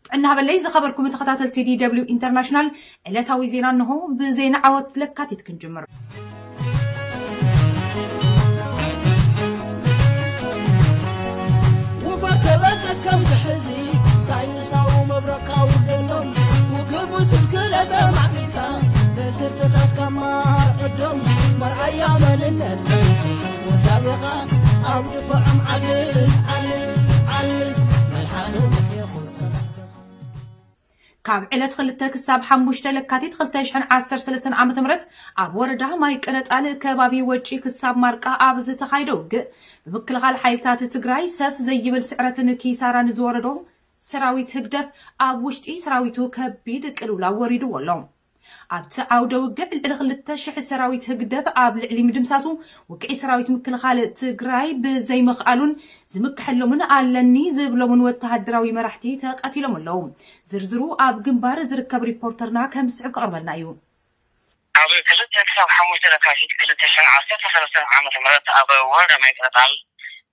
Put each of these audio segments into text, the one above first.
ጥዕና ሃበለይ ዝኸበርኩም ተኸታተልቲ ዲ ደብሊው ኢንተርናሽናል፣ ዕለታዊ ዜና እንሆ። ብዜና ዓወት ለካቲት ክንጅምር። ውፈር ተበገስ ከም ክሕዚ ሳይንሳዊ መብረቕ ካውርደሎም፣ ውግእ ብስልኪ ለተማዕቢልካ፣ ንስርትታትካ ማርዕዶም፣ መርኣያ መንነት ወዳቤኻ ኣብ ድፋዖም ዓልል ዓልል ዓልል፣ መልሓሶም የሕየኹ ዝፈታተኻ። ካብ ዕለት ክልተ ክሳብ ሓሙሽተ ለካቲት ክልተ ሽሕን ዓሰርተ ሰለስተን ዓመተ ምህረት ኣብ ወረዳ ማይ ቀነጣል ከባቢ ወጪ ክሳብ ማርቃ ኣብ ዝተኻየደ ውግእ፣ ብምክልኻል ሓይልታት ትግራይ ሰፍ ዘይብል ስዕረትን ኪሳራን ዝወረዶ ሰራዊት ህግደፍ፣ ኣብ ውሽጢ ሰራዊቱ ከቢድ ቅልውላው ወሪድዎ ኣሎ። ኣብቲ ዓውደ ውግእ ልዕሊ ክልተ ሽሕ ሰራዊት ህግደፍ ኣብ ልዕሊ ምድምሳሱ፣ ውግዒ ሰራዊት ምክልኻል ትግራይ ብዘይምኽኣሉን ዝምክሐሎምን ኣለኒ ዝብሎምን ወተሃደራዊ መራሕቲ ተቐቲሎም ኣለዉ። ዝርዝሩ ኣብ ግንባር ዝርከብ ሪፖርተርና ከም ዝስዕብ ከቕርበልና እዩ። ካብ ክልተ ክሳብ ሓሙሽተ ለካቲት ክልተ ሽሕን ዓሰርተ ሰለስተን ዓመተ ምህረት ኣብ ወረዳ ማይ ቀነጣል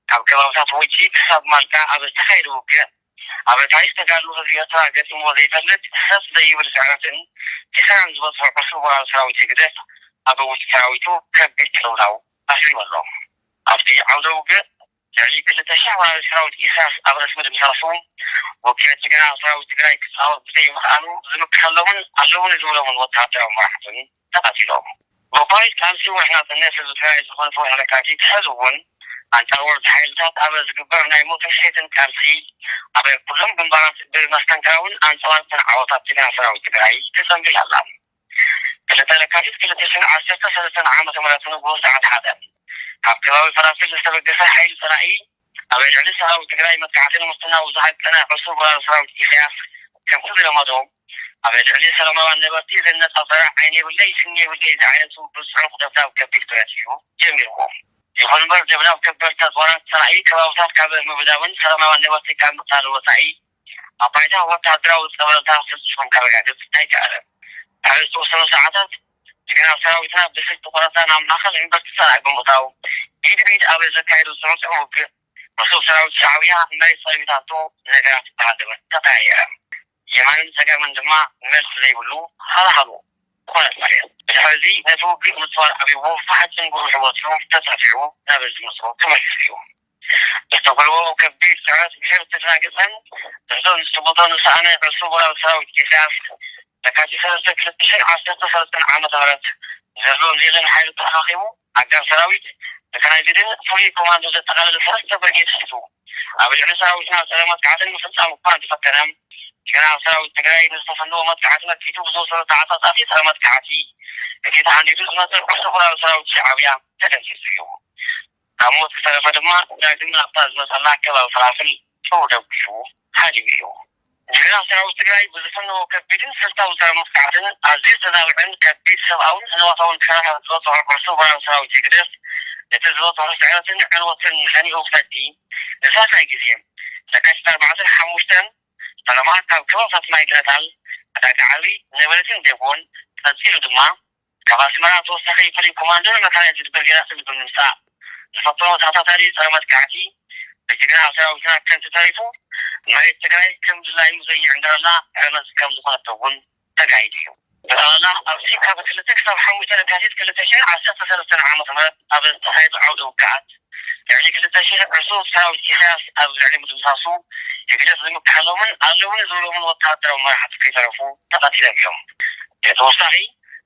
ካብ ከባብታት ወጪ ክሳብ ማልቃ ኣብ ዝተኻየደ ውግእ፣ ኣብ ታሪኽ ተጋድሎ ህዝቢ ኤርትራ ገጢምዎ ዘይፈልጥ ሰፍ ዘይብል ስዕረትን ኪሳራን ዝበፅሖ ዕሱብ ወራሪ ሰራዊት ህግደፍ ኣብ ውሽጢ ሰራዊቱ ከቢድ ቅልውላው ኣስዒቡ ኣሎ። ኣብቲ ዓውደ ውግእ ልዕሊ ክልተ ሽሕ ወራሪ ሰራዊት ኢሳያስ ኣብ ርእሲ ምድምሳሱ፣ ውግእ ጅግና ሰራዊት ትግራይ ክፃወት ብዘይምኽኣሉ ዝምክሐሎምን ኣለዉኒ ዝብሎምን ወተሃደራዊ መራሕትን ተቐቲሎም። ብኳይት ቃልሲ ወርሒ ናጽነት ህዝቢ ትግራይ ዝኾነት ወርሒ ለካቲት ሕዚ እውን ኣንጻር ወራርቲ ሓይልታት ኣብ ዝግበር ናይ ሞትን ሕየትን ቃልሲ ኣብ ኩሎም ግንባራት ብመስተንክራውን ኣንጸባርቅትን ዓወታት ጅግና ሰራዊት ትግራይ ትጸንብል ኣላ። ክልተ ለካቲት ክልተ ሽሕን ዓሰርተ ሰለስተን ዓመተ ምህረት ንግሆ ሰዓት ሓደ ካብ ከባቢ ፈራስል ዝተበገሰ ሓይሊ ጸላኢ ኣብ ልዕሊ ሰራዊት ትግራይ መጥቃዕቲ ንምፍናው ዝሃቀነ ዕሱብ ወራሪ ሰራዊት ኢሳያስ ከምቲ ዝለመዶ ኣብ ልዕሊ ሰላማውያን ነበርቲ ዘነጻጸረ ዓይኒ የብለይ ስኒ የብለይ ዝዓይነቱ ብጽዑቕ ደብዳብ ከቢድ ብረት እዩ ጀሚርዎ። ይኹን እምበር ደብዳብ ከበድቲ ኣጽዋራት ጸላኢ ከባብታት ካብ ምብዳብን ሰላማውያን ነበርቲ ካብ ምቕታል ወጻኢ ኣብ ባይታ ወተሃደራዊ ጸብለልታ ፍጹም ከረጋግጽ ኣይከኣለን። ድሕሪ ዝተወሰኑ ሰዓታት ጅግና ሰራዊትና ብስልቲ ቆረፃ ናብ ማእኸል ዩኒቨርሲቲ ሰራይ ብምእታው ኢድ ብኢድ ኣብ ዘካየዱ ዝፅዕፅዕ ውግእ ዕሱብ ሰራዊት ሻዕብያ መሬት ፀልሚታቶ ነገራት ብሃንደበት ተቀያየረ። የማንን ፀጋምን ድማ መልሲ ዘይብሉ ሃለሃሎ ኮነት መሬት። ብድሕሪ እዚ ነቲ ውግእ ምፅዋር ኣብይዎ ፋሕጭን ጉሩሕን ወፂኡ ተፃፊዑ ናብ ዝመፅኦ ተመሊሱ እዩ። ዝተጎልበቦ ከቢድ ስዕረት ብሕር ተደናገጸን ንሕዞ ንስጉቶ ንሰኣነ ዕሱብ ወራር ሰራዊት ኢሳያስ ለካቲት ሰለስተ ክልተ ሽሕን ዓሰርተ ሰለስተን ዓመተ ምህረት ዘሎን ሌለን ሓይሉ ተኣኻኺቡ ኣጋር ሰራዊት መካናይዝድን ፍሉይ ኮማንዶ ዘጠቓለለ ሰለስተ ብርጌድ ሒዙ ኣብ ልዕሊ ሰራዊትና ጸረ መጥቃዕትን ምፍጻም እኳ እንተፈተነ ግና ሰራዊት ትግራይ ንዝተፈነወ መጥቃዕቲ መኪቱ ብዝወሰዶ ተዓጻጻፊ ጸረ መጥቃዕቲ እቲ ተሃንዲዱ ዝመጸ ዕሱብ ወራር ሰራዊት ሻዕብያ ተደምሲሱ እዩ። ካብ ሞት ዝተረፈ ድማ ዳግም ናብታ ዝመፀላ ከባቢ ፈራፍል ጨው ደጒሱ ሃዲሙ እዩ። ጅግና ሰራዊት ትግራይ ብዝፈነዎ ከቢድን ስልታዊ ስረ መጥቃዕትን ኣዝዩ ዝተናውዐን ከቢድ ሰብኣውን ንዋታውን ክሳራ ዝበፅሖ ዕሱብ ወራር ሰራዊት ህግደፍ ነቲ ዝበፅሖ ስዕረትን ዕንወትን ንኸኒኡ ክፈዲ ንሳልሳይ ግዜ ለካቲት ኣርባዕተን ሓሙሽተን ፈለማ ካብ ከባብታት ማይ ቅነታል፣ ዕዳጋ ዓቢ፣ ነበረትን ዴጎን ቀፂሉ ድማ ካብ ኣስመራ ተወሳኺ ፍሉይ ኮማንዶን መካናይዝድ ብርጌዳትን ብምምፃእ ዝፈተኖ ተኸታታሊ ፀረ መጥቃዕቲ ብጅግና ሰራዊትና ከምቲ ተሪፉ መሬት ትግራይ ከም ድላዩ ዘይዕንደረላ ረመፅ ከም ዝኾነቶ እውን ተጋሂዱ እዩ። ብጠቕላላ ኣብዚ ካብ ክልተ ክሳብ ሓሙሽተ ለካቲት ክልተ ሽሕን ዓሰርተ ሰለስተን ዓመተ ምህረት ኣብ ዝተኻየዱ ዓውደ ውግኣት ልዕሊ ክልተ ሽሕ ዕሱብ ሰራዊት ኢሳያስ ኣብ ልዕሊ ምድምሳሱ ህግደፍ ዝምክሐሎምን ኣለውኒ ዝብሎምን ወታሃደራዊ መራሕቲ ከይተረፉ ተቐቲሎም እዮም። ብተወሳኺ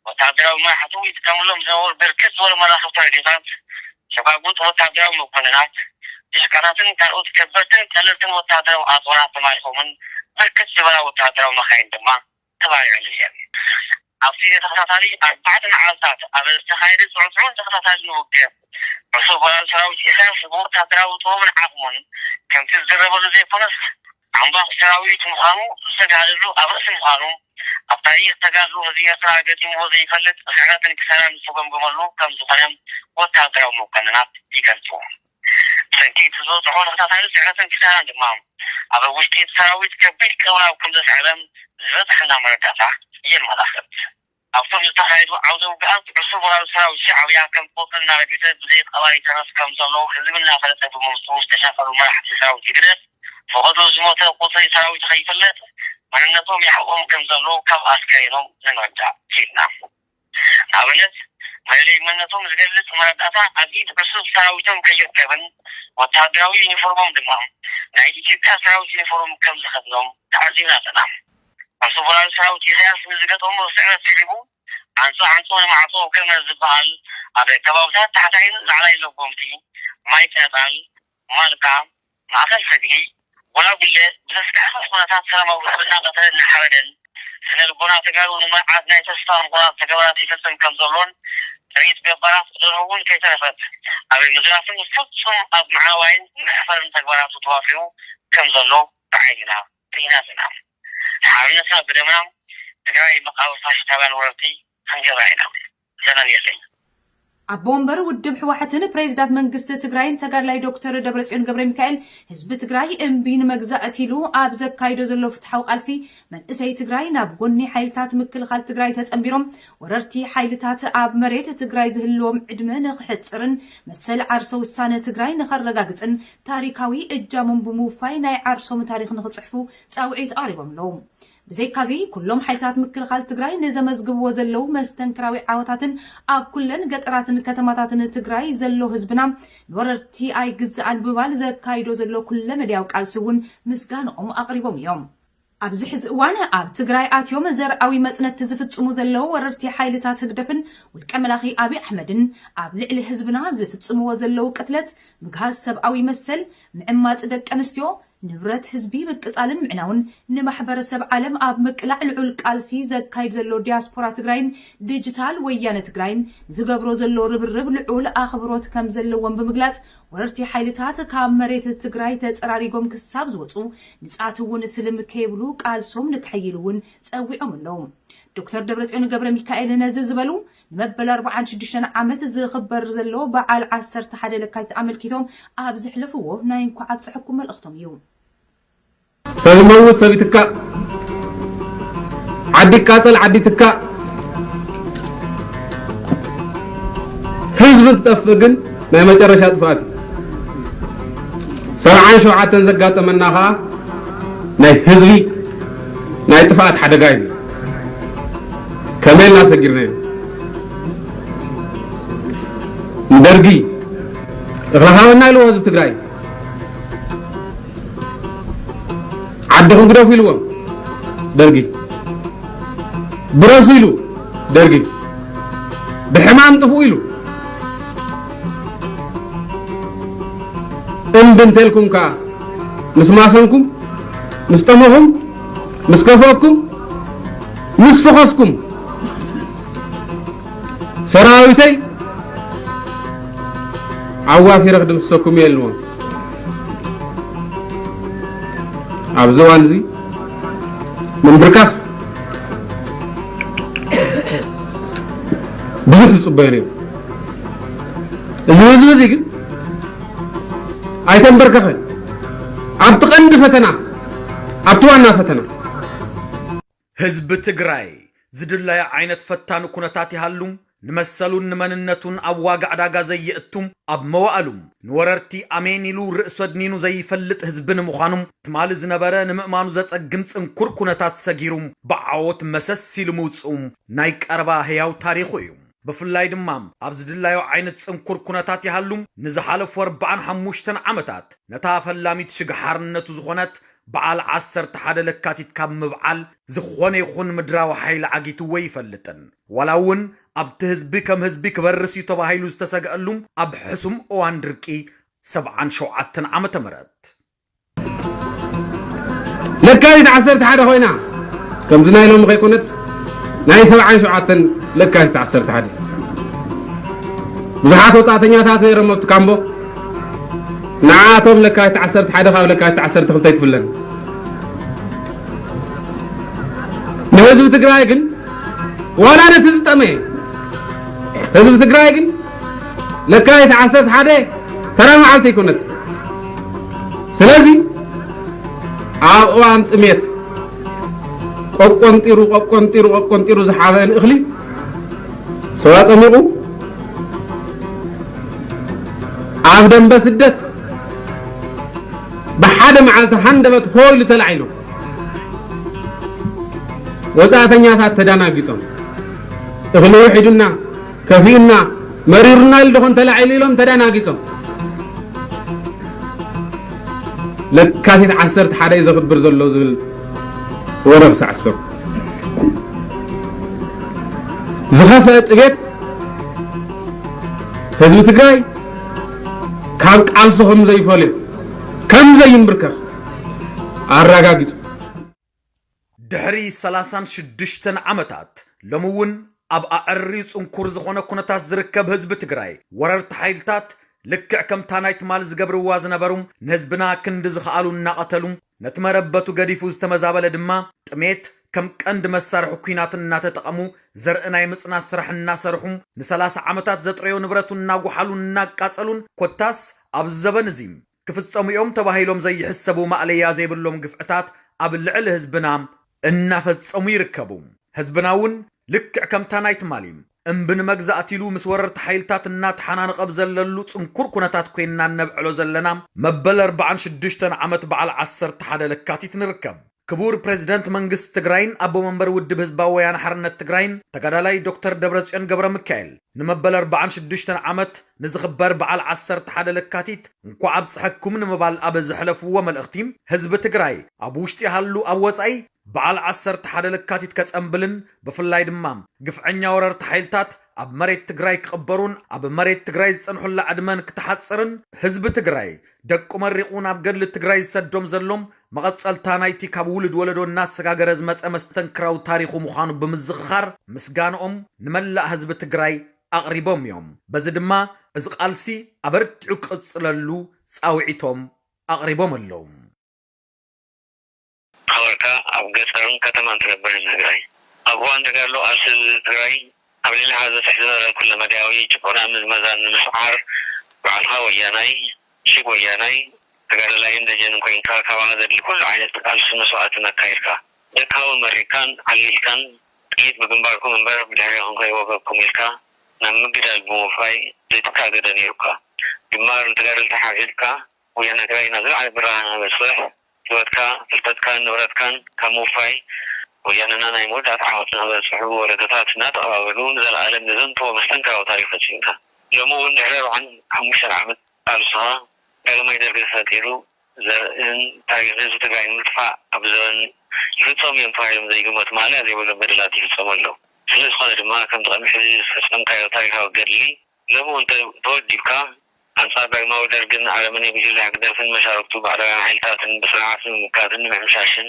ወታሃደራዊ መራሕቱ ይጥቀምሎም ዝነበሩ ብርክት ዝበሉ መራኸብቲ ሬድዮታት፣ ሸፋጉጥ ወታሃደራዊ መኮንናት፣ ድሽቃታትን ካልኦት ከበድትን ቀለልትን ወታሃደራዊ ኣፅዋራት ተማሪኾምን ብርክት ዝበላ ወታሃደራዊ መኻይን ድማ ተባሪዐን እየን። ኣብቲ ተኸታታሊ ኣርባዕተ መዓልታት ኣብ ዝተኻየደ ፅዑፅዑን ተኸታታልን ውግእ ዕሱብ ወራሪ ሰራዊት ኢሳያስ ብወታደራዊ ጥበቡን ዓቕሙን ከምቲ ዝዝረበሉ ዘይኮነስ ኣምባኽ ሰራዊት ምዃኑ ዝተጋደሉ ኣብ ርእሲ ምዃኑ ኣብ ታሪኽ ተጋድሎ ህዝቢ ኤርትራ ገጢምዎ ዘይፈልጥ ስዕረትን ክሳራን ዝተገምገመሉ ከም ዝኾነ ወታደራዊ መኮንናት ይገልጹ። ብሰንኪ እቲ ዝበጽሖ ተኸታታሊ ስዕረትን ክሳራን ድማ ኣብ ውሽጢ እቲ ሰራዊት ከቢድ ቅልውላው ከም ዘስዐበ ዝበጽሐና መረዳእታ የመላኽት። ኣብቶም ዝተኻየዱ ዓውደ ውግኣት ዕሱብ ወራሪ ሰራዊት ሻዕብያ ከም ቆጽሊ እናረገፈ ብዘይ ቀባሪ ይተርፍ ከም ዘሎ ህዝቢ እናፈለጠ ብምውጽኡ ዝተሻቐሉ መራሕቲ ሰራዊት ህግደፍ ፈቐዶ ዝሞተ ቁጽሪ ሰራዊት ከይፍለጥ መንነቶም ይሓቖም ከም ዘሎ ካብ ኣስከሬኖም ንምርዳእ ክኢልና። ንኣብነት መለለይ መንነቶም ዝገልጽ መረዳእታ ኣብ ኢድ ዕሱብ ሰራዊቶም ከይርከብን ወታደራዊ ዩኒፎርሞም ድማ ናይ ኢትዮጵያ ሰራዊት ዩኒፎርም ከም ዝኸድኖም ተዓዚብና ኣለና። ዕሱብ ወራሪ ሰራዊት ኢሳያስ ንዝገጠሞ ስዕረት ስዒቡ ዓንጾ ዓንጾ ንማዕጾ ከመ ዝበሃል ኣብ ከባብታት ታሕታይን ላዕላይ ለጎምቲ፣ ማይ ጠጣል፣ ማልካ፣ ማእከል ሰግሊ፣ ጎላጉለ ብዘስካሕክሕ ኩነታት ሰላማዊ ህዝቢ እናቐተለ እናሓረደን ስነ ልቦና ተጋሩ ንምርዓድ ናይ ተስፋ ምቑራጽ ተግባራት ይፍጽም ከም ዘሎን ጥሪት ገባራት ደርሆ እውን ከይተረፈት ኣብ ምዝራፍን ፍጹም ኣብ መዕነዋይን መሕፈርን ተግባራቱ ተዋፊሩ ከም ዘሎ ብዓይንና ርኢና ኣለና። ሓርነትና ብደምና ትግራይ መቃብር ፋሽስታውያን ወረርቲ ክንገብራ ኢና። ዘመን የለይ። ኣቦ ወንበር ውድብ ህወሓትን ፕሬዚዳንት መንግስቲ ትግራይን ተጋድላይ ዶክተር ደብረጽዮን ገብረ ሚካኤል ህዝቢ ትግራይ እምቢ ንመግዛእቲ ኢሉ ኣብ ዘካይዶ ዘሎ ፍትሓዊ ቃልሲ መንእሰይ ትግራይ ናብ ጎኒ ሓይልታት ምክልኻል ትግራይ ተጸንቢሮም ወረርቲ ሓይልታት ኣብ መሬት ትግራይ ዝህልዎም ዕድመ ንክሕጽርን መሰል ዓርሰ ውሳነ ትግራይ ንኸረጋግጽን ታሪካዊ እጃሞም ብምውፋይ ናይ ዓርሶም ታሪክ ንክጽሕፉ ጻውዒት ኣቕሪቦም ኣለዉ። ብዘይካዚ ኩሎም ሓይልታት ምክልኻል ትግራይ ንዘመዝግብዎ ዘለዉ መስተንክራዊ ዓወታትን ኣብ ኩለን ገጠራትን ከተማታትን ትግራይ ዘሎ ህዝብና ንወረርቲ ኣይግዛእን ብምባል ዘካይዶ ዘሎ ኩለ መድያዊ ቃልሲ እውን ምስጋንኦም ኣቕሪቦም እዮም። ኣብዚ ሕዚ እዋን ኣብ ትግራይ ኣትዮም ዘርኣዊ መፅነትቲ ዝፍፅሙ ዘለዉ ወረርቲ ሓይልታት ህግደፍን ውልቀ መላኺ ኣብይ ኣሕመድን ኣብ ልዕሊ ህዝብና ዝፍፅምዎ ዘለዉ ቅትለት፣ ምግሃስ ሰብኣዊ መሰል፣ ምዕማፅ ደቂ ኣንስትዮ፣ ንብረት ህዝቢ ምቅፃልን ምዕናውን ንማሕበረሰብ ዓለም ኣብ ምቅላዕ ልዑል ቃልሲ ዘካይድ ዘሎ ዲያስፖራ ትግራይን ዲጂታል ወያነ ትግራይን ዝገብሮ ዘሎ ርብርብ ልዑል ኣኽብሮት ከም ዘለዎም ብምግላፅ ወረርቲ ሓይልታት ካብ መሬት ትግራይ ተፀራሪጎም ክሳብ ዝወፁ ንፃት እውን ስልም ከይብሉ ቃልሶም ንክሕይሉ እውን ፀዊዖም ኣለዉ። ዶክተር ደብረፅዮን ገብረ ሚካኤል ነዚ ዝበሉ ንመበል ኣርባዓን ሽዱሽተን ዓመት ዝኽበር ዘሎ በዓል ዓሰርተ ሓደ ለካቲት ኣመልኪቶም ኣብ ዘሕለፍዎ ናይ እንኳዕ ኣብፀሐኩም መልእኽቶም እዩ። ሰብ ይመውት ሰብ ይትካእ፣ ዓዲ ይቃጸል ዓዲ ይትካእ፣ ህዝቢ እንትጠፍእ ግን ናይ መጨረሻ ጥፍኣት እዩ። ሰብዓን ሸውዓተን ዘጋጠመና ኸዓ ናይ ህዝቢ ናይ ጥፍኣት ሓደጋ እዩ። ከመይ ኢልና ሰጊርናዮ? ንደርጊ እኽሊ ሃበና ኢልዎ ህዝቢ ትግራይ። ዓድኹም ግደፉ ኢልዎም ደርጊ። ብረሱ ኢሉ ደርጊ። ብሕማም ጥፍኡ ኢሉ። እምቢ እንተልኩም ከኣ ምስ ማሰንኩም፣ ምስ ጠመኹም፣ ምስ ከፍአኩም፣ ምስ ፈኸስኩም ሰራዊተይ ዓዋፊረ ክድምስሰኩም እየ ኢልዎም። ኣብዚ እዋን እዚ ምንብርካኽ ብዙሕ ዝፅበዮ ነይሩ። እዚ ህዝቢ እዚ ግን ኣይተንበርከኸን። ኣብቲ ቀንዲ ፈተና፣ ኣብቲ ዋና ፈተና ህዝቢ ትግራይ ዝድለዮ ዓይነት ፈታኒ ኩነታት ይሃሉ ንመሰሉን ንመንነቱን ኣብ ዋጋ ዕዳጋ ዘየእቱ፣ ኣብ መዋእሉ ንወረርቲ ኣሜን ኢሉ ርእሱ ኣድኒኑ ዘይፈልጥ ህዝቢ ንምዃኑ፣ ትማሊ ዝነበረ ንምእማኑ ዘጸግም ጽንኩር ኩነታት ሰጊሩ ብዓወት መሰስ ኢሉ ምውጽኡ ናይ ቀረባ ህያው ታሪኹ እዩ። ብፍላይ ድማ ኣብ ዝድላዮ ዓይነት ጽንኩር ኩነታት ይሃሉ ንዝሓለፉ ኣርብዓን ሓሙሽተን ዓመታት ነታ ፈላሚት ሽግ ሓርነቱ ዝኾነት በዓል ዓሰርተ ሓደ ለካቲት ካብ ምብዓል ዝኾነ ይኹን ምድራዊ ሓይሊ ዓጊትዎ ኣይፈልጥን። ዋላ እውን ኣብቲ ህዝቢ ከም ህዝቢ ክበርስ እዩ ተባሂሉ ዝተሰግአሉ ኣብ ሕሱም እዋን ድርቂ ሰብዓን ሸውዓተን ዓመተ ምህረት። ለካቲት ዓሰርተ ሓደ ኮይና ከምዚ ናይ ሎሚ ከይኮነት ናይ ሰብዓን ሸውዓተን ለካቲት ዓሰርተ ሓደ ብዙሓት ወጻእተኛታት ነይሮም ኣብቲ ካምቦ ንዓቶም ለካቲት ዓሰርተ ሓደ ካብ ለካቲት ዓሰርተ ክልተ ኣይትፍለን ንህዝቢ ትግራይ ግን ዋላ ነቲ ዝጠመየ ህዝቢ ትግራይ ግን ለካቲት ዓሰርተ ሓደ ተራ መዓልቲ ኣይኮነት። ስለዚ ኣብ እዋን ጥሜት ቆቆንጢሩ ቆቆንጢሩ ቆቆንጢሩ ዝሓበን እኽሊ ሰዋ ጸሚቑ ኣብ ደንበ ስደት ብሓደ መዓልቲ ሃንደበት ሆይሉ ተላዒሉ። ወጻእተኛታት ተዳናጊጾም፣ እኽሊ ውሒዱና፣ ከፊኡና፣ መሪሩና ኢሉ ደኾን ተላዒሉ ኢሎም ተዳናጊጾም። ለካቲት ዓሰርተ ሓደ እዩ ዘኽብር ዘሎ ዝብል ወረ ክሳዕ ሰው ዝኸፍአ ጥቤት ህዝቢ ትግራይ ካብ ቃልሲ ከም ዘይፈልዮ ከም ዘይንብርከኽ ኣረጋጊጹ። ድሕሪ ሰላሳን ሽዱሽተን ዓመታት ሎሚ እውን ኣብ ኣዐርዩ ጽንኩር ዝኾነ ኩነታት ዝርከብ ህዝቢ ትግራይ ወረርቲ ሓይልታት ልክዕ ከምታ ናይ ትማል ዝገብርዋ ዝነበሩ ንህዝብና ክንዲ ዝኸኣሉ እናቐተሉ ነቲ መረበቱ ገዲፉ ዝተመዛበለ ድማ ጥሜት ከም ቀንዲ መሳርሒ ኲናት እናተጠቐሙ ዘርኢ ናይ ምጽናት ስራሕ እናሰርሑ ንሰላሳ ዓመታት ዘጥረዮ ንብረቱ እናጓሓሉ እናቃጸሉን ኮታስ ኣብዚ ዘበን እዚ ክፍጸሙ እዮም ተባሂሎም ዘይሕሰቡ ማእለያ ዘይብሎም ግፍዕታት ኣብ ልዕሊ ህዝብና እናፈጸሙ ይርከቡ። ህዝብና እውን ልክዕ ከምታ ናይ ትማሊ እምቢ ንመግዛእቲ ኢሉ ምስ ወረርቲ ሓይልታት እናተሓናነቐ ኣብ ዘለሉ ጽንኩር ኩነታት ኮይንና እነብዕሎ ዘለና መበል ኣርባዓን ሽዱሽተን ዓመት በዓል ዓሰርተ ሓደ ለካቲት ንርከብ። ክቡር ፕሬዚደንት መንግስቲ ትግራይን ኣቦ መንበር ውድብ ህዝባዊ ወያነ ሓርነት ትግራይን ተጋዳላይ ዶክተር ደብረጽዮን ገብረ ሚካኤል ንመበል ኣርባዓን ሽዱሽተን ዓመት ንዝኽበር በዓል ዓሰርተ ሓደ ለካቲት እንኳዕ ኣብፀሐኩም ንምባል ኣብ ዘሕለፍዎ መልእኽቲ ህዝቢ ትግራይ ኣብ ውሽጢ ይሃሉ ኣብ ወፃኢ በዓል ዓሰርተ ሓደ ለካቲት ከፀንብልን ብፍላይ ድማ ግፍዐኛ ወረርቲ ሓይልታት ኣብ መሬት ትግራይ ክቕበሩን ኣብ መሬት ትግራይ ዝፀንሑላ ዕድመን ክትሓፅርን ህዝቢ ትግራይ ደቁ መሪቑ ናብ ገድሊ ትግራይ ዝሰዶም ዘሎም መቐፀልታ ናይቲ ካብ ውሉድ ወለዶ እናሰጋገረ ዝመፀ መስተንክራዊ ታሪኹ ምዃኑ ብምዝኽኻር ምስጋንኦም ንመላእ ህዝቢ ትግራይ ኣቕሪቦም እዮም። በዚ ድማ እዚ ቃልሲ ኣበርቲዑ ክቕፅለሉ ፃውዒቶም ኣቕሪቦም ኣለዉ። ማሕበርካ ኣብ ገጠርን ከተማን ትነብር ህዝቢ ትግራይ ኣብ እዋን ተጋድሎ ቃልሲ ህዝቢ ትግራይ ኣብ ልዕሊ ሓዘትሕ ዝነበረ ኩለመዳያዊ ጭቆናን ምዝመዛን ንምስዓር ባዕልኻ ወያናይ፣ ሽግ ወያናይ፣ ተጋዳላይን ደጀንን ኮይንካ ካባኻ ዘድሊ ኩሉ ዓይነት ቃልስን መስዋእትን ኣካይድካ። ደቅኻ እውን መሪቕካን ዓሊልካን ጥይት ብግንባርኩም እምበር ብድሕሬኹም ከይወገኩም ኢልካ ናብ ምግዳል ብምውፋይ ዘይትካገዶ ነይሩካ። ግንባር ንተጋደልቲ ሓፊዝካ ወያነ ትግራይ ናብ ዝለዓለ ብራኸ ንኸበፅሕ ህይወትካ፣ ፍልጠትካን ንብረትካን ካብ ምውፋይ ወያነና ናይ መወዳእታ ዓወት ንኸበፅሑ ወለዶታት እናተቐባበሉ ንዘለኣለም ንዘንትዎ መስተንክራዊ ታሪኽ ፈፂምካ። ሎሚ እውን ድሕሪ ኣርብዓን ሓሙሽተን ዓመት ቃልስኻ ዳግማይ ደርጊ ተፈጢሩ ዘርእን ታሪኽ ህዝቢ ትግራይ ንምጥፋእ ኣብ ዘበን ይፍፀሙ እዮም ተባሂሎም ዘይግመቱ ማእለያ ዘይብሎም በደላት ይፍፀሙ ኣለዉ። ስለዝኾነ ድማ ከምቲ ቅድሚ ሕዚ ዝፈፀምካዮ ታሪኻዊ ገድሊ ሎሚ እውን ተወዲብካ ኣንፃር ዳግማዊ ደርግን ኣረመኔ ጉጅለ ህግደፍን መሻርክቱ ባዕዳውያን ሓይልታትን ብስርዓት ንምምካትን ንምሕምሻሽን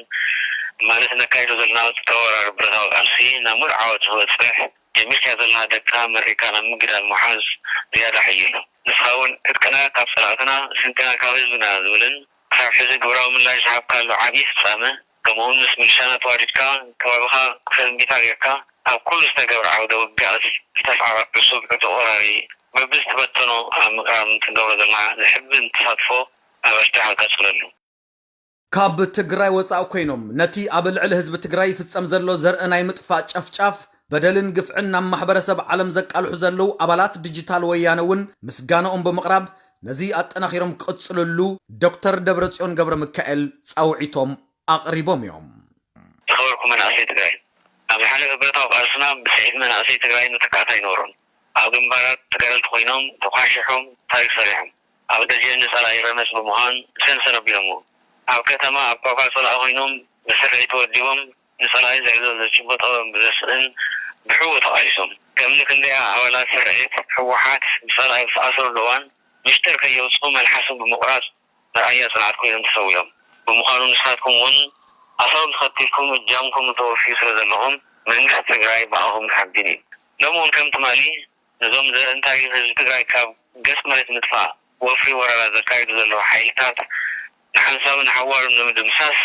ማለት ነካይዶ ዘለና ተወራሪ ብረታዊ ቃልሲ ናብ ሙሉእ ዓወት ንክበፅሕ ጀሚርካዮ ዘለኻ ደቅካ መሪቕካ ናብ ምግዳል ምሓዝ ዝያዳ ሓይሎ። ንስኻ እውን ዕጥቅና ካብ ፀላእትና ስንቅና ካብ ህዝብና ዝብልን ክሳብ ሕዚ ግብራዊ ምላሽ ዝሃብካሉ ዓብዪ ፍፃመ ከምኡውን ምስ ሚሊሻና ተዋዲድካ ከባቢኻ ክፍንቢታ ጌርካ ኣብ ኩሉ ዝተገብረ ዓውደ ውግኣት ዝተስዓረ ዕሱብ ዕጡቕ ወራሪ በብዝተበተኖ ኣብ ምቕራብ ንትገብሮ ዘለኻ ዘሕብን ተሳትፎ ኣበርቲዕካ ቀፅለሉ። ካብ ትግራይ ወፃእ ኮይኖም ነቲ ኣብ ልዕሊ ህዝቢ ትግራይ ይፍፀም ዘሎ ዘርኢ ናይ ምጥፋእ ጨፍጫፍ በደልን ግፍዕን ናብ ማሕበረሰብ ዓለም ዘቃልሑ ዘለዉ ኣባላት ዲጂታል ወያነ እውን ምስጋናኦም ብምቕራብ ነዚ ኣጠናኺሮም ክቕፅልሉ ዶክተር ደብረፅዮን ገብረ ሚካኤል ፃውዒቶም ኣቕሪቦም እዮም። ዝኸበርኩም መናእሰይ ትግራይ፣ ኣብ ዝሓለፈ ብረታዊ ቃልስና ብስዒት መናእሰይ ትግራይ መተካእታ ኣይነበሮን። ኣብ ግንባራት ተጋደልቲ ኮይኖም ተኳሕሒሖም ታሪክ ሰሪሖም። ኣብ ደጀን ንፀላኢ ረመፅ ብምዃን ሰንሰን ኣቢሎምዎ። ኣብ ከተማ ኣብ ኳኳ ፀላኢ ኮይኖም ብስርዒት ተወዲቦም ንፀላኢ ዝሕዞ ዘጭብጦ ብዘስእን ብሕቡእ ተቓሊሶም። ከምኒ ክንደያ ኣባላት ስርዒት ህወሓት ብፀላኢ ዝተኣሰሩሉ እዋን ሚስጥር ከየውፅኡ መልሓሶም ብምቑራፅ መርኣያ ፅንዓት ኮይኖም ተሰዊኦም። ብምዃኑ ንስኻትኩም እውን ኣሰሮም ተኸቲልኩም እጃምኩም ተወፍዩ ስለ ዘለኹም መንግስቲ ትግራይ ብኣኹም ሓቢን እዩ። ሎሚ እውን ከም ትማሊ ነዞም ዘርእን ታሪኽን ህዝቢ ትግራይ ካብ ገፅ መሬት ንምጥፋእ ወፍሪ ወረራ ዘካይዱ ዘለዉ ሓይልታት ንሓንሳቡ ንሓዋሩ ንምድምሳስ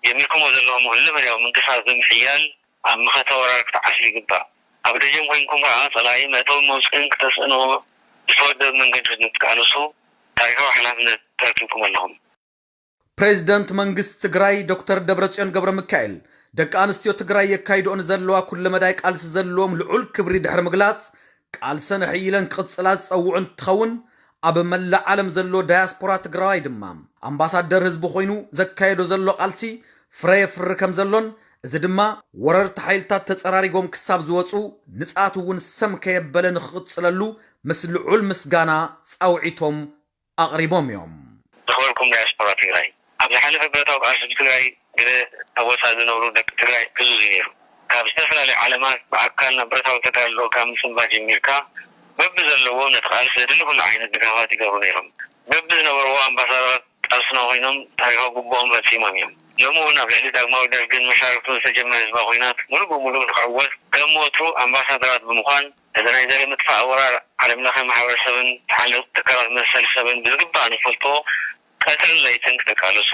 ጀሚርኩሞ ዘለኹም ኩለመዳያዊ ምንቅስቓስ ብምሕያል ኣብ መኸተ ወራር ክትዓስሉ ይግባእ። ኣብ ደጀን ኮይንኩም ከኣ ጸላኢ መእተውን መውጽእን ክተስእንዎ ብዝተወደበ መንገዲ ንትቃለሱ ታሪኻዊ ሓላፍነት ተረኪብኩም ኣለኹም። ፕሬዚደንት መንግስቲ ትግራይ ዶክተር ደብረጽዮን ገብረ ሚካኤል፣ ደቂ ኣንስትዮ ትግራይ የካይድኦ ንዘለዋ ኩለመዳይ ቃልሲ ዘለዎም ልዑል ክብሪ ድሕሪ ምግላጽ፣ ቃልሰን ኣሕይለን ክቕጽላ ዝጸውዑ እንትኸውን፣ ኣብ መላእ ዓለም ዘሎ ዳያስፖራ ትግራዋይ ድማ ኣምባሳደር ህዝቢ ኮይኑ ዘካየዶ ዘሎ ቃልሲ ፍረ የፍሪ ከም ዘሎን፣ እዚ ድማ ወረርቲ ሓይልታት ተጸራሪጎም ክሳብ ዝወጹ ንጽኣት እውን ሰም ከየበለ ንኽቕጽለሉ ምስ ልዑል ምስጋና ጻውዒቶም ኣቕሪቦም እዮም። ዝኸበርኩም ዳያስፖራ ትግራይ፣ ኣብ ዝሓለፈ ብረታዊ ቃልሲ ህዝቢ ትግራይ ገለ ኣብ ወፃኢ ዝነብሩ ደቂ ትግራይ ዕዙዝ እዩ ነይሩ። ካብ ዝተፈላለዩ ዓለማት ብኣካል ናብ ብረታዊ ተጋድሎ ካብ ምፅንባር ጀሚርካ በብዘለዎም ነቲ ቃልሲ ዘድሊ ኩሉ ዓይነት ድጋፋት ይገብሩ ነይሮም። በብዝነበርዎ ኣምባሳደራት ቃልስና ኮይኖም ታሪኻዊ ግቡኦም ፈፂሞም እዮም። ሎሚ እውን ኣብ ልዕሊ ዳግማዊ ደርግን መሻርክቱን ዝተጀመረ ህዝባዊ ኲናት ሙሉእ ብሙሉእ ንክዕወት ከም ወትሩ ኣምባሳደራት ብምዃን ነዚ ናይ ዘርኢ ምጥፋእ ወራር ዓለም ለኸ ማሕበረሰብን ተሓለቕቲ ትካላት መሰል ሰብን ብዝግባእ ንፈልጦ ቀትርን ለይትን ክትቃለሱ፣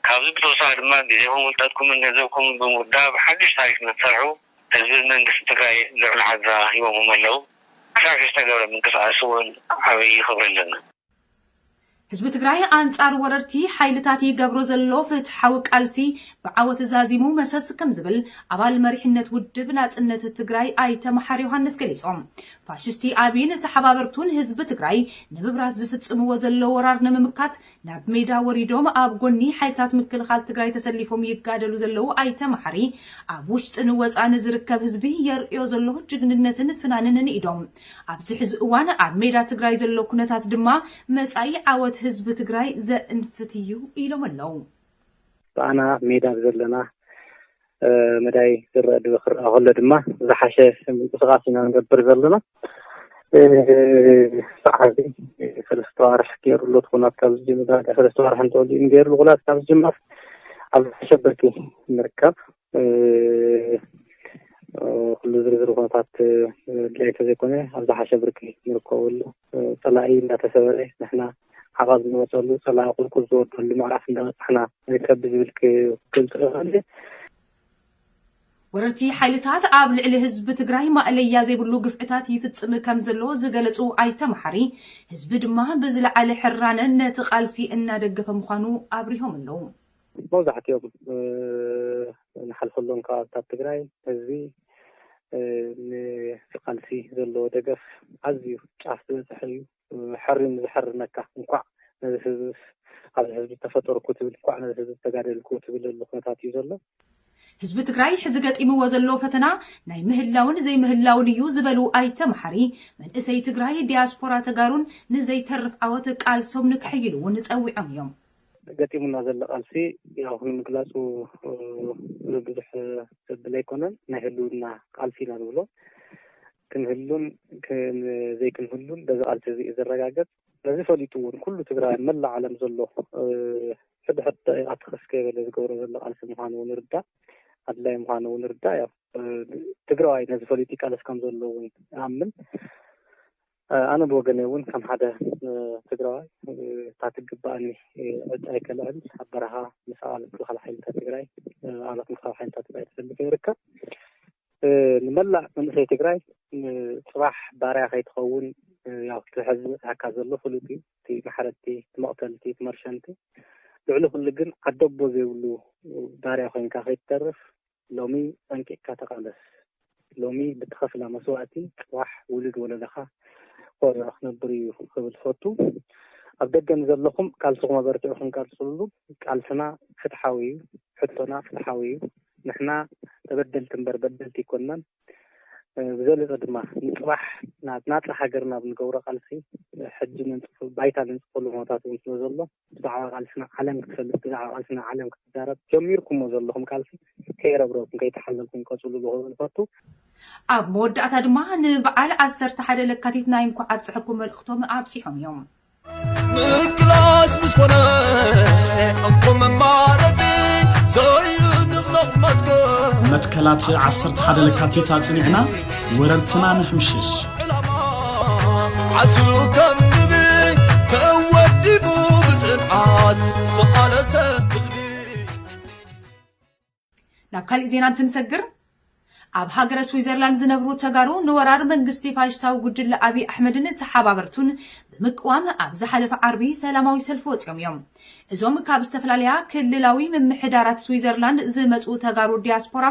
ካብዚ ብተወሳኺ ድማ ግዜኹም፣ ፍልጠትኩምን ገንዘብኩምን ብምውዳብ ሓድሽ ታሪኽ ንክትሰርሑ ህዝብን መንግስትን ትግራይ ልዑል ሓዛ ሂቦምኹም ኣለዉ። ክሳብ ዝተገብረ ምንቅስቃስ እውን ዓብዪ ክብሪ ኣለና። ህዝቢ ትግራይ ኣንጻር ወረርቲ ሓይልታት ይገብሮ ዘሎ ፍትሓዊ ቃልሲ ብዓወት ዛዚሙ መሰስ ከም ዝብል ኣባል መሪሕነት ውድብ ናጽነት ትግራይ ኣይተ መሓሪ ዮሃንስ ገሊጾም። ፋሽስቲ ኣብይን ተሓባበርቱን ህዝቢ ትግራይ ንምብራስ ዝፍጽምዎ ዘሎ ወራር ንምምካት ናብ ሜዳ ወሪዶም ኣብ ጎኒ ሓይልታት ምክልኻል ትግራይ ተሰሊፎም ይጋደሉ ዘለዉ ኣይተ መሓሪ፣ ኣብ ውሽጥን ወጻእን ዝርከብ ህዝቢ የርእዮ ዘሎ ጅግንነትን ፍናንን ንኢዶም። ኣብዚ ሕዚ እዋን ኣብ ሜዳ ትግራይ ዘሎ ኩነታት ድማ መጻኢ ዓወት ህዝቢ ትግራይ ዘእንፍት እዩ ኢሎም ኣለዉ። ብኣና ሜዳ ዘለና መዳይ ዝረአ ክረኣ ከሎ ድማ ዝሓሸ ምንቅስቃስ ኢና ንገብር ዘለና። ሰዓት ሰለስተ ዋርሕ ገይሩ ኣሎ። እቲ ኩናት ካብ ዝጅምር ሰለስተ ዋርሕ እንተወዲኡ ገይሩ ኩናት ካብ ዝጅምር ኣብ ዝሓሸ ብርኪ ንርከብ። ኩሉ ዝርዝር ኩነታት ድላይ ተዘይኮነ ኣብ ዝሓሸ ብርኪ ንርከበሉ። ፀላኢ እንዳተሰበረ ንሕና ዓቐብ ንወፀሉ፣ ፀላኢ ቁልቁል ዝወርደሉ ምዕራፍ እንዳበፃሕና ንርከብ ብዝብል ክገልፅ እኽእል። ወረርቲ ሓይልታት ኣብ ልዕሊ ህዝቢ ትግራይ ማእለያ ዘይብሉ ግፍዕታት ይፍፅም ከም ዘሎ ዝገለፁ ኣይተ መሓሪ፣ ህዝቢ ድማ ብዝለዓለ ሕራነ ነቲ ቃልሲ እናደገፈ ምዃኑ ኣብሪሆም ኣለዉ። መብዛሕትኦም ንሓልፈሎም ከባብታት ትግራይ ህዝቢ ንቃልሲ ዘለዎ ደገፍ ኣዝዩ ጫፍ ዝበፅሐ እዩ። ሕሪም ዝሕርነካ እንኳዕ ነዚ ህዝብስ ኣብዚ ህዝቢ ተፈጠርኩ ትብል እንኳዕ ነዚ ህዝቢ ተጋደልኩ ትብለሉ ኩነታት እዩ ዘሎ። ህዝቢ ትግራይ ሕዚ ገጢምዎ ዘሎ ፈተና ናይ ምህላውን ዘይምህላውን እዩ ዝበሉ ኣይተ መሓሪ፣ መንእሰይ ትግራይ ዲያስፖራ ተጋሩን ንዘይተርፍ ዓወት ቃልሶም ንክሕይሉ እውን ጸዊዖም እዮም። ገጢሙና ዘሎ ቃልሲ ያው ንምግላፁ ብዙሕ ዘብል ኣይኮነን። ናይ ህልውና ቃልሲ ኢና ንብሎ። ክንህሉን ዘይክንህሉን በዚ ቃልሲ እዚ እዩ ዝረጋገፅ። ነዚ ፈሊጡ እውን ኩሉ ትግራይ መላእ ዓለም ዘሎ ሕድሕድ ኣትኽስ ከይበለ ዝገብሮ ዘሎ ቃልሲ ምዃኑ እውን ርዳእ፣ ኣድላይ ምዃኑ እውን ርዳእ። ያው ትግራዋይ ነዚ ፈሊጡ ይቃለስ ከም ዘሎ እውን ይኣምን። ኣነ ብወገነይ እውን ከም ሓደ ትግራዋይ እታ ትግባኣኒ ዕጫይ ከልዕል ኣብ በረኻ ምስ ኣባላት ምክልኻል ሓይልታት ትግራይ ኣባላት ምክልኻል ሓይልታት ትግራይ ተሰሊፈ ይርከብ። ንመላእ መንእሰይ ትግራይ ፅባሕ ባርያ ከይትኸውን ያው እቲ ሕዚ ዝበፅሐካ ዘሎ ፍሉጥ እዩ። እቲ ማሕረድቲ፣ እቲ መቕተልቲ፣ እቲ መርሸንቲ ልዕሊ ኩሉ ግን ዓደቦ ዘይብሉ ባርያ ኮይንካ ከይትተርፍ ሎሚ ጠንቂቕካ ተቓለስ። ሎሚ ብትኸፍላ መስዋእቲ ፅባሕ ውሉድ ወለደኻ ኮርዑ ክነብር እዩ ክብል ዝፈቱ። ኣብ ደገ ንዘለኹም ቃልስኹም ኣበርቲዕኹም ቀፅልሉ። ቃልስና ፍትሓዊ እዩ። ሕቶና ፍትሓዊ እዩ። ንሕና ተበደልቲ እምበር በደልቲ ኣይኮንናን። ብዘለፀ ድማ ንፅባሕ ናብ ናፃ ሃገርና ኣብ ንገብሮ ቃልሲ ሕጂ ነንፅፍ ባይታ ነንፅፈሉ ኩነታት እውን ስለ ዘሎ ብዛዕባ ቃልስና ዓለም ክትፈልጥ ብዛዕባ ቃልስና ዓለም ክትዛረብ ጀሚርኩሞ ዘለኹም ቃልሲ ከይረብረብኩም ከይተሓለልኩም ቀፅልሉ ክብል እፈቱ። ኣብ መወዳእታ ድማ ንበዓል ዓሰርተ ሓደ ለካቲት ናይ እንኳዕ ኣብፀሐኩም መልእኽቶም ኣብፂሖም እዮም። ምቅላስ ምስኮነ እንኮ መማረፂ ዘይንቕነቕ መትከል። መትከላት ዓሰርተ ሓደ ለካቲት ኣፅኒዕና ወረርትና ንሕምሽሽ። ዕላማ ዓሲሉ ከም ንቢ ተወዲቡ ብፅንዓት ዝተቓለሰ ህዝቢ። ናብ ካሊእ ዜና እንትንሰግር፣ ኣብ ሃገረ ስዊዘርላንድ ዝነብሩ ተጋሩ ንወራር መንግስቲ ፋሽስታዊ ጉጅለ ኣብይ ኣሕመድን ተሓባበርቱን ብምቅዋም ኣብ ዝሓለፈ ዓርቢ ሰላማዊ ሰልፊ ወፂኦም እዮም። እዞም ካብ ዝተፈላለያ ክልላዊ ምምሕዳራት ስዊዘርላንድ ዝመፁ ተጋሩ ዲያስፖራ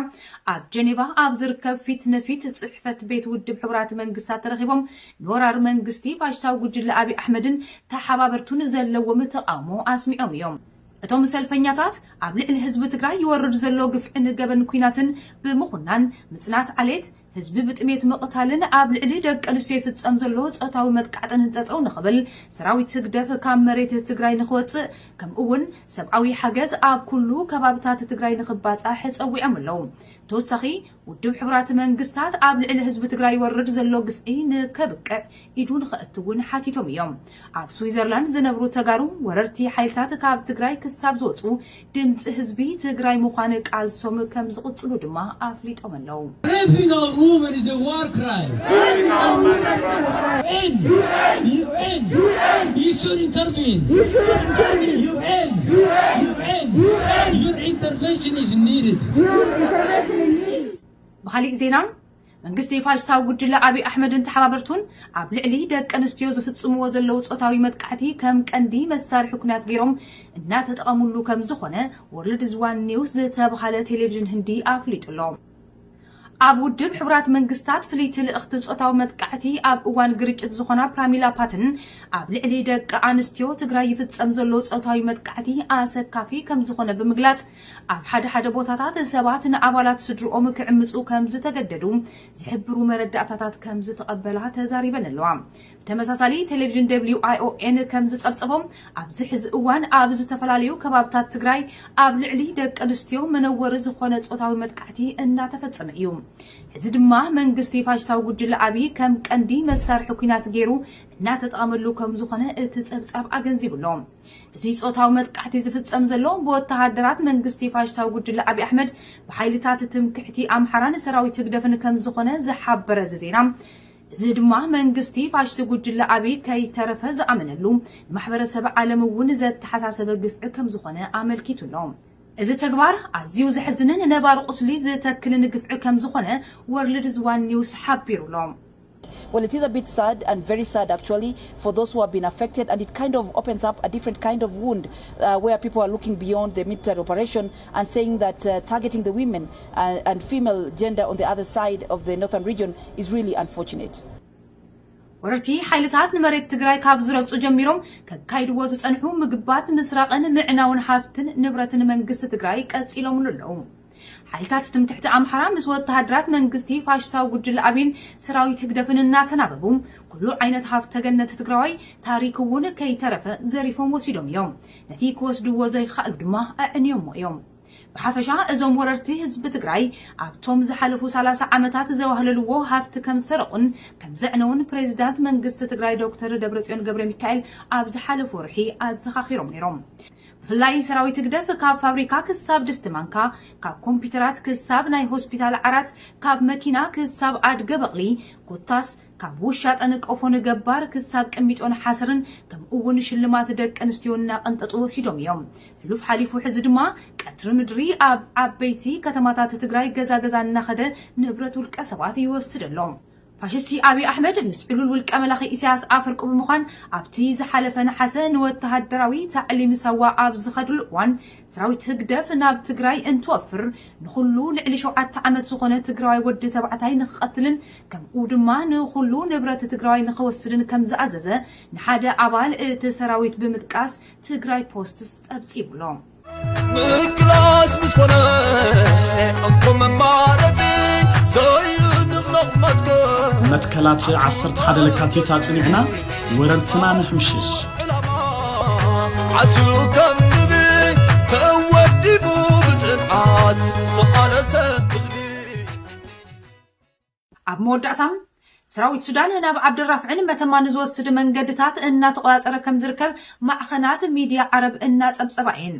ኣብ ጀኔቫ ኣብ ዝርከብ ፊት ንፊት ጽሕፈት ቤት ውድብ ሕቡራት መንግስታት ተረኺቦም ንወራር መንግስቲ ፋሽስታዊ ጉጅለ ኣብይ ኣሕመድን ተሓባበርቱን ዘለዎም ተቃውሞ ኣስሚዖም እዮም። እቶም ሰልፈኛታት ኣብ ልዕሊ ህዝቢ ትግራይ ይወርድ ዘሎ ግፍዕን ገበን ኲናትን ብምኹናን ምጽናት ዓሌት ህዝቢ ብጥሜት ምቕታልን ኣብ ልዕሊ ደቂ ኣንስትዮ ይፍጸም ዘሎ ጾታዊ መጥቃዕትን ጠጠው ንኽብል ሰራዊት ህግደፍ ካብ መሬት ትግራይ ንኽወጽእ ከምኡ እውን ሰብኣዊ ሓገዝ ኣብ ኩሉ ከባብታት ትግራይ ንኽባጻሕ ጸዊዖም ኣለዉ። ተወሳኺ ውድብ ሕቡራት መንግስታት ኣብ ልዕሊ ህዝቢ ትግራይ ይወርድ ዘሎ ግፍዒ ንከብቅዕ ኢዱ ንኸእትውን ሓቲቶም እዮም። ኣብ ስዊዘርላንድ ዝነብሩ ተጋሩ ወረርቲ ሓይልታት ካብ ትግራይ ክሳብ ዝወፁ ድምፂ ህዝቢ ትግራይ ምዃን ቃልሶም ከም ዝቕፅሉ ድማ ኣፍሊጦም ኣለዉ። Raping our women is a war crime. U N, U N, you should intervene. U N, U N, your intervention is needed. ብኻሊእ ዜና መንግስቲ ፋሽስታዊ ጉጅለ ኣብይ ኣሕመድን ተሓባበርቱን ኣብ ልዕሊ ደቂ ኣንስትዮ ዝፍጽምዎ ዘለዉ ጾታዊ መጥቃዕቲ ከም ቀንዲ መሳርሒ ኩናት ገይሮም እናተጠቐምሉ ከም ዝኾነ ወርልድ ዝዋን ኒውስ ዝተብሃለ ቴሌቪዥን ህንዲ ኣፍሊጡ ኣሎ። ኣብ ውድብ ሕቡራት መንግስታት ፍልይቲ ልእኽቲ ጾታዊ መጥቃዕቲ ኣብ እዋን ግርጭት ዝኾና ፕራሚላ ፓትን ኣብ ልዕሊ ደቂ ኣንስትዮ ትግራይ ይፍጸም ዘሎ ጾታዊ መጥቃዕቲ ኣሰካፊ ከም ዝኾነ ብምግላጽ ኣብ ሓደ ሓደ ቦታታት ሰባት ንኣባላት ስድርኦም ክዕምጹ ከም ዝተገደዱ ዝሕብሩ መረዳእታታት ከም ዝተቐበላ ተዛሪበን ኣለዋ። ብተመሳሳሊ ቴሌቪዥን ደብሊው ኣይ ኦ ኤን ከም ዝጸብጸቦም ኣብዚ ሕዚ እዋን ኣብ ዝተፈላለዩ ከባብታት ትግራይ ኣብ ልዕሊ ደቂ ኣንስትዮ መነወሪ ዝኾነ ጾታዊ መጥቃዕቲ እናተፈጸመ እዩ። እዚ ድማ መንግስቲ ፋሽስታዊ ጉጅለ ኣብይ ከም ቀንዲ መሳርሒ ኲናት ገይሩ እናተጠቐመሉ ከም ዝኾነ እቲ ጸብጻብ ኣገንዚቡ ኣሎ። እዚ ጾታዊ መጥቃዕቲ ዝፍጸም ዘሎ ብወተሃደራት መንግስቲ ፋሽስታዊ ጉጅለ ኣብይ ኣሕመድ ብሓይልታት ትምክሕቲ ኣምሓራን ሰራዊት ህግደፍን ከም ዝኾነ ዝሓበረ እዚ ዜና፣ እዚ ድማ መንግስቲ ፋሽስቲ ጉጅለ ኣብይ ከይተረፈ ዝኣመነሉ ንማሕበረሰብ ዓለም እውን ዘተሓሳሰበ ግፍዒ ከም ዝኾነ ኣመልኪቱ ኣሎ። እዚ ተግባር ኣዝዩ ዘሕዝንን ነባሪ ቁስሊ ዝተክልን ግፍዒ ከም ዝኾነ ወርልድ ዝዋን ኒውስ ሓቢሩ ኣሎ። Well, it is a bit sad and very sad actually for those who have been affected, and it kind of opens up a different kind of wound uh, where people are looking beyond the military operation and saying that uh, targeting the women uh, and female gender on the other side of the northern region is really unfortunate. ወረርቲ ሓይልታት ንመሬት ትግራይ ካብ ዝረግጹ ጀሚሮም ከካይድዎ ዝጸንሑ ምግባት፣ ምስራቕን ምዕናውን ሃፍትን ንብረትን መንግስቲ ትግራይ ቀጺሎምሉ ኣለዉ። ሓይልታት ትምክሕቲ ኣምሓራ ምስ ወተሃደራት መንግስቲ ፋሽስታዊ ጉጅለ ኣብይን ሰራዊት ህግደፍን እናተናበቡ ኩሉ ዓይነት ሃፍተ ገነት ትግራዋይ ታሪክ እውን ከይተረፈ ዘሪፎም ወሲዶም እዮም። ነቲ ክወስድዎ ዘይከኣሉ ድማ ኣዕንዮሞ እዮም። ብሓፈሻ እዞም ወረርቲ ህዝቢ ትግራይ ኣብቶም ዝሓለፉ ሰላሳ ዓመታት ዘዋህለልዎ ሃፍቲ ከም ዝሰረቑን ከም ዘዕነውን ፕሬዚዳንት መንግስቲ ትግራይ ዶክተር ደብረፅዮን ገብረ ሚካኤል ኣብ ዝሓለፉ ወርሒ ኣዘኻኺሮም ነይሮም። ብፍላይ ሰራዊት ህግደፍ ካብ ፋብሪካ ክሳብ ድስቲ ማንካ፣ ካብ ኮምፒውተራት ክሳብ ናይ ሆስፒታል ዓራት፣ ካብ መኪና ክሳብ ኣድገ በቕሊ፣ ኮታስ ካብ ውሻጠን ቀፎን ገባር ክሳብ ቅሚጦን ሓሰርን ከምኡ እውን ሽልማት ደቂ ኣንስትዮ እናቐንጠጡ ወሲዶም እዮም። ሕሉፍ ሓሊፉ ሕዚ ድማ ቀትሪ ምድሪ ኣብ ዓበይቲ ከተማታት ትግራይ ገዛ ገዛ እናኸደ ንብረት ውልቀ ሰባት ይወስድ ኣሎ። ፋሽስቲ ኣብይ ኣሕመድ ምስ ዕሉል ውልቀ መላኺ ኢሳያስ ኣፈወርቂ ብምዃን ኣብቲ ዝሓለፈ ነሓሰ ንወተሃደራዊ ታዕሊም ሳዋ ኣብ ዝኸድሉ እዋን ሰራዊት ህግደፍ ናብ ትግራይ እንትወፍር ንኹሉ ልዕሊ ሸውዓተ ዓመት ዝኾነ ትግራዋይ ወዲ ተባዕታይ ንኽቐትልን ከምኡ ድማ ንኹሉ ንብረት ትግራዋይ ንኽወስድን ከም ዝኣዘዘ ንሓደ ኣባል እቲ ሰራዊት ብምጥቃስ ትግራይ ፖስትስ ጸብጺቡ ኣሎ። ምቅላስ ምስ ኮነ እንኮ መማረፂ ዘይንቕነቕ መትከል መትከላት ዓሰርተ ሓደ ለካቲት ኣጽኒዕና ወረርትና ንሕምሽሽ። ዕላማ ዓሲሉ ከም ንቢ ተወዲቡ ብፅንዓት ዝተቓለሰ ህዝቢ። ኣብ መወዳእታ ሰራዊት ሱዳን ናብ ዓብደራፍዕን መተማን ዝወስድ መንገድታት እናተቆጻጸረ ከም ዝርከብ ማዕኸናት ሚድያ ዓረብ እናጸብጸባ እየን።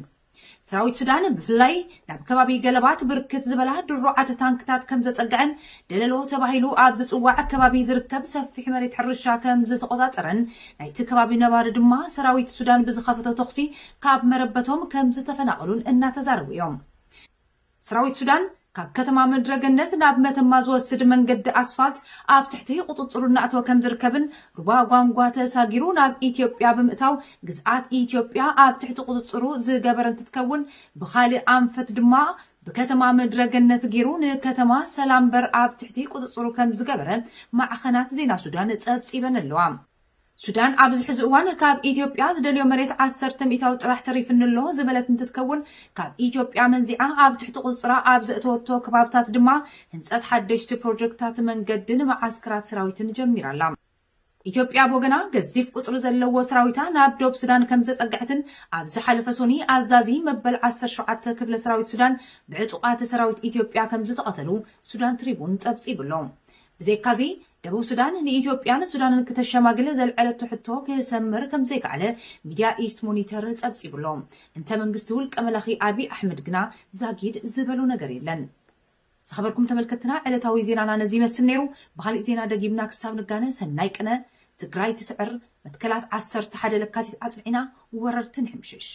ሰራዊት ሱዳን ብፍላይ ናብ ከባቢ ገለባት ብርክት ዝበላ ድሩዓት ታንክታት ከም ዘጸግዐን ደለሎ ተባሂሉ ኣብ ዝጽዋዕ ከባቢ ዝርከብ ሰፊሕ መሬት ሕርሻ ከም ዝተቆጻጸረን ናይቲ ከባቢ ነባሪ ድማ ሰራዊት ሱዳን ብዝኸፈቶ ተኹሲ ካብ መረበቶም ከም ዝተፈናቐሉን እናተዛረቡ እዮም። ሰራዊት ሱዳን ካብ ከተማ ምድረገነት ናብ መተማ ዝወስድ መንገዲ ኣስፋልት ኣብ ትሕቲ ቁፅፅሩ እናእተወ ከም ዝርከብን፣ ሩባ ጓንጓ ተሳጊሩ ናብ ኢትዮጵያ ብምእታው ግዝኣት ኢትዮጵያ ኣብ ትሕቲ ቁፅፅሩ ዝገበረ እንትትከውን፣ ብኻልእ ኣንፈት ድማ ብከተማ ምድረገነት ገይሩ ንከተማ ሰላምበር ኣብ ትሕቲ ቁፅፅሩ ከም ዝገበረ ማዕኸናት ዜና ሱዳን ፀብፂበን ኣለዋ። ሱዳን ኣብዚ ሕዚ እዋን ካብ ኢትዮጵያ ዝደልዮ መሬት ዓሰርተ ሚእታዊ ጥራሕ ተሪፍኒ ኣሎ ዝበለት እንትትከውን፣ ካብ ኢትዮጵያ መንዚዓ ኣብ ትሕቲ ቁፅፅራ ኣብ ዘእተወቶ ከባብታት ድማ ህንፀት ሓደሽቲ ፕሮጀክታት መንገድን መዓስከራት ሰራዊትን ጀሚራ ኣላ። ኢትዮጵያ ብወገና ገዚፍ ቁፅሪ ዘለዎ ሰራዊታ ናብ ዶብ ሱዳን ከም ዘፀግዐትን፣ ኣብ ዝሓለፈ ሶኒ ኣዛዚ መበል ዓሰርተ ሸውዓተ ክፍለ ሰራዊት ሱዳን ብዕጡቓት ሰራዊት ኢትዮጵያ ከም ዝተቐተሉ ሱዳን ትሪቡን ፀብፂቡ ኣሎ። ብዘይካዚ፣ ደቡብ ሱዳን ንኢትዮጵያን ሱዳንን ክተሸማግል ዘልዐለቶ ሕቶ ክሰምር ከም ዘይከኣለ ሚድያ ኢስት ሞኒተር ጸብጺቡ ኣሎ። እንተ መንግስቲ ውልቀ መላኺ ኣቢይ ኣሕመድ ግና ዛጊድ ዝበሎ ነገር የለን። ዝኸበርኩም ተመልከትና፣ ዕለታዊ ዜናና ነዚ ይመስል ነይሩ። ብኻሊእ ዜና ደጊምና ክሳብ ንጋነ ሰናይ ቅነ። ትግራይ ትስዕር፣ መትከላት ዓሰርተ ሓደ ለካቲት ኣጽኒዕና ወረርቲ ንሕምሽሽ።